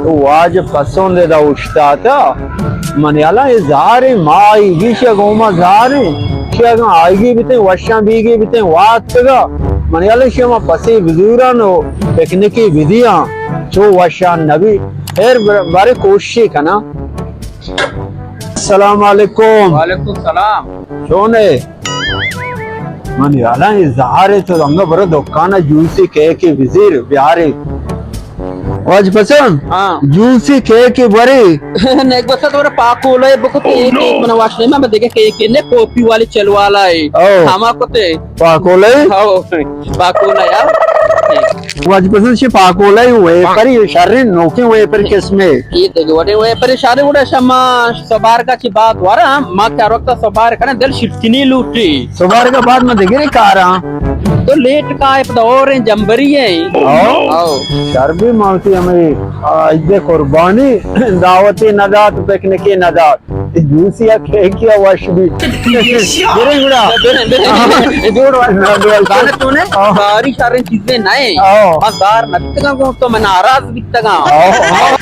واجہ پسند ادا اوشتاتا۔ من یالا اے زاریں ماہیگی شہ گوما زاریں۔ شہ اگاں آئیگی بیتیں، وشاں بیگی بیتیں، واتگا۔ من یالا شہ ما پسی بزوران و پکنکی بدیاں۔ چو وشان نبی۔ خیر بر-، بارے کوششی کنا۔ السلام علیکم۔ وعلیکم السلام۔ چون ئے؟ من یالا اے زہر ئے، تو انگا برو دکان ءَ جوسی کیکے بزیر بیارے۔ واجہ پسند؟ ہاں۔ جوسی کیکے برے۔ نیک بس تو پاکولے بکتے، اے کیک من واش نہیں، من دیگہ کیک نے، کافی والے چل والا ہے۔ او۔ ہما کتے۔ پاکولے؟ او، پاکولے یار۔ واجہ پسند شی پاکولے ویپری شریں نوکیں ویپر قسمے۔ اے دگہ وڑیں ویپر شریں وڑا شما سبارگا چی بعد ورا، ما کہ ہر وقت سبار کنے دل شفتنی لوٹی۔ سبارگا بعد ما دگرے کاراں۔ تو لیٹ کا ہے، پدا اور ہیں، جمبری ہیں۔ او۔ او۔ شر بھی مانتی ہمیں، آ، عید قربانی، دعوتی ندات، پکنکی ندات۔ جوسی ءَ کیکے ءَ وش بی۔ بریں گڑا۔ بریں، بریں۔ جوڑ وش۔ نہ، جوڑ وش۔ زانت تو نے؟ ہاں۔ ساری شریں چیزیں نہ ہیں۔ ہاں۔ من زار نتگاں گوں تو من ناراض بیتگاں۔ ہاں، ہاں۔